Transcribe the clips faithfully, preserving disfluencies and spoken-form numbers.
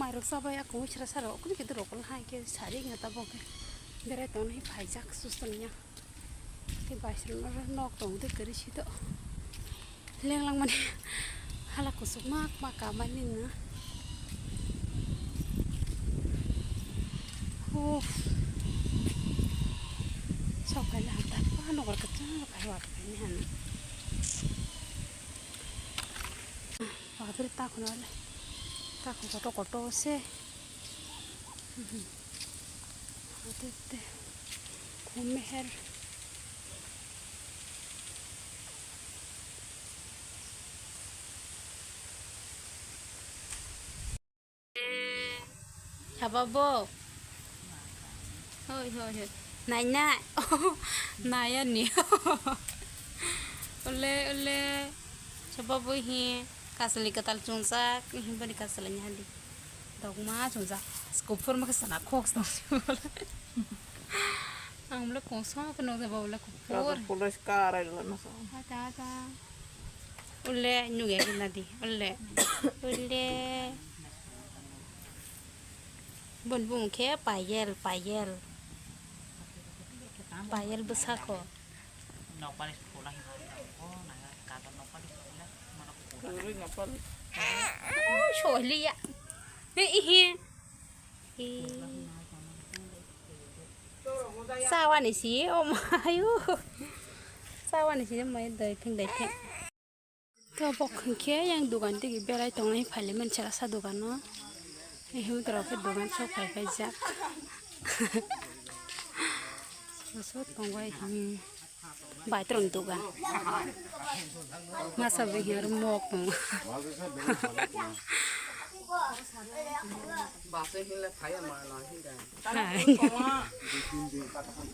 Mairok chabai ako sra sra rok kunu khe rok hai khe sari wngya tabok khe berai tongwi phaijak susto niya. Khe bai sra nok tong de kari sito leng lang mani hala kusuk mak mak ka mani na. Uff. Sok phai la ta pa nok kachang phai wa phai ni han. Bahadur ta khuna le. Ta khuna koto koto se. Ate te. Khum meher. Haba bo. Hoi, hoi, hoi. Nai, nai. Nai ani. Ole, ole. Sabo bo hi kasali katal chungjak, hi bani kasali ni hadi. Dogma chungjak. Kuphur ma kasana khok song. Ang bole kosong ke nokjak ba bole kuphur. Katal police karai lo na so. Hata, hata. Ulle nugya gina di. Ulle. Ulle. Bon bung khe payel, payel. Payel bwsakho. Nokpali sukula hinwi nokpali. Sohliya. He, he. He. Sawani si, oh my, oh. Sawani si, oh my, dai thing, dai thing. To bok hwnkhe yang dogan tigi berai tongnai phailaimani chwla sa dogano. Himu torok khe dogan sok phai paijak. Bosor tongbai hmm. Bai torong dogan. Masa bwhi aro mok tongo.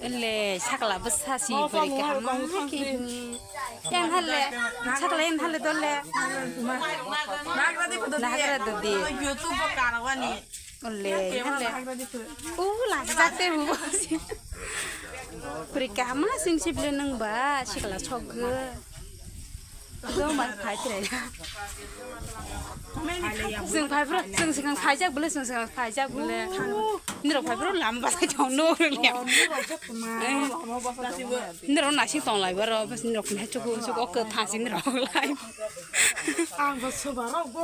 Ele sakla bwsa si pore kaham khe. Yang hale sakla yang hale dole. Nagra dodi. YouTube bo karawani. Ole hale. U lajak te bu. Pore kaham sing sible nang ba sakla sogwe. Jomai phai trai. Chwng phai phro, chwng swkang phaijak bole, chwng swkang phaijak bole. Nirok phai phro lama bwsai tong no rwliya. Nirok nasing tong lai baro, bas nirok khe chuku chuku ok thasi nirok lai. Ang bo soba rok bo,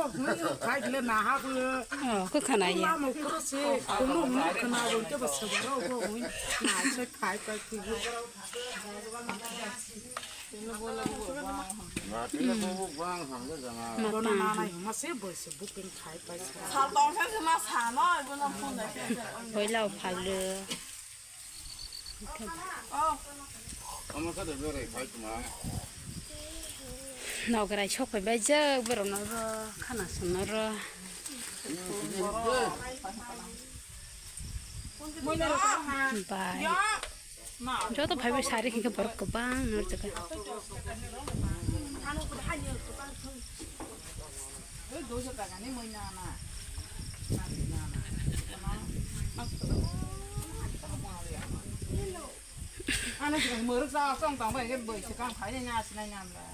khai le na ha bo. Oh, ko khana ya. Lama kuro se, kuno mo khana bo, te bo soba rok bo, na se khai khai. Sal tongsa se ma sano, ibono phone dai khe. Hoila o phaldo. Oh. Nograi sok phai bai jak borok no ro khana songno ro. Bai. Joto phaibai sari hinkhe borok kwbang no rwjak kha. Ano mwrwk sa chong tong bai khe bwswk kang phai nai na sinai na mla.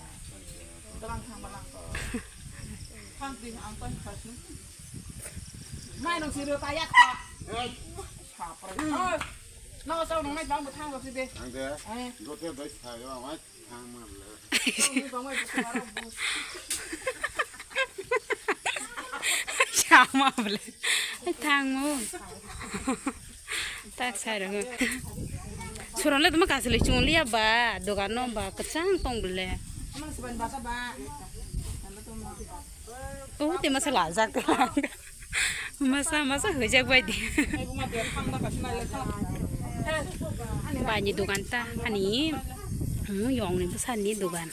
Tlang thang balang ko. Thang di ang pan khas ni. Mai nong siro ta yak ta. Sapra. No chau nong nai bang bo thang ro si de. Ang de. Eh. Jote doi sa yo mai thang ma le. Bang mai bo sa ro bo. Sama bole. Thang mo. Tak sai rw. Suron le tamo kasli chungliya ba dogan no ba kwchang tong bole. Oh, te masa lajak. Masa, masa hojak bai di. Bai ni dogan ta ani. Hmm, yong ni bwsa ni dogan.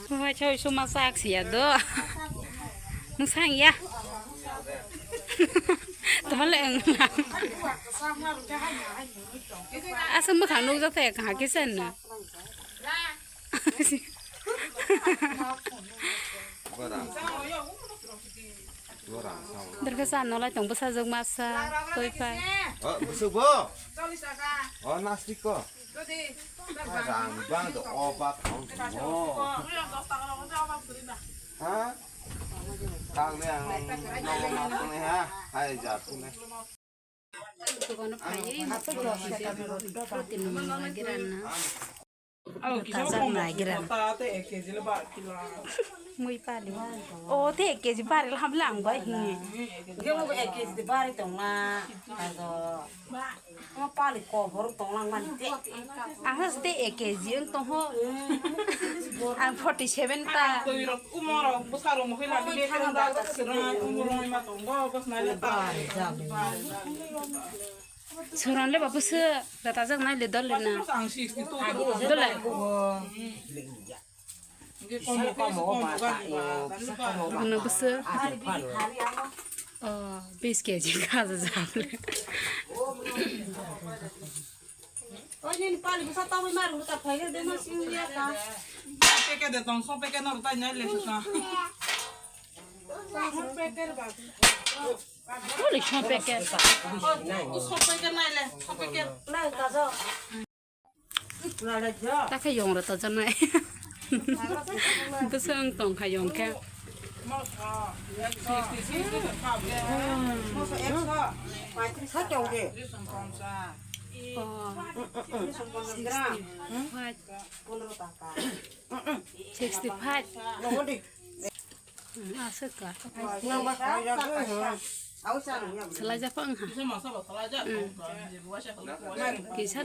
Wahai choi suma sak sia do. Nung sang ya. Teman le eng. Asal mukha nuk jata ya kaha kisa na. Borang sao. Borang sao. Derke sa nolai tong bwsajwk masa, koi phai. Oh, bwswk bo? Oh, nasik ko. Rang bang do oba thang mo. Ha? Tang le ang nogo ma tong ha. Hai ja tong. Dogano phaiwi protein mwnwi nagiran na. Tajak nagiran. Mui pali. O te ek kg bari lam lang bai hi. Ge mo ek kg de bari tong ma. Tajo. Mo pali ko bor tong lang man te. Ang has te ek kg ang tong ho. Ang forty seven ta. Twi rok umor rok bwsa rok mo khela ni le tong da sira umor rok ma tong go bas na le ta. Suran le babu se da tajak nai le dol le na. Ang sixty two. Dol le. Ano bwswk? Oh, bis kg kha jable. Oi, nini pali bwsa tabwi maru ta phai de ma sing ya ka. Peke de tong so peke nor tai nai le sa. Peke ba. Uli so peke. So peke nai le, so peke. Nai ka so. Ta khe yong rw tonjaknai. Bwswk wng tong kha yong khe. Oh. Sixty five. Sixty five. Aswk ka. Swlaijak wng ha. Kisa.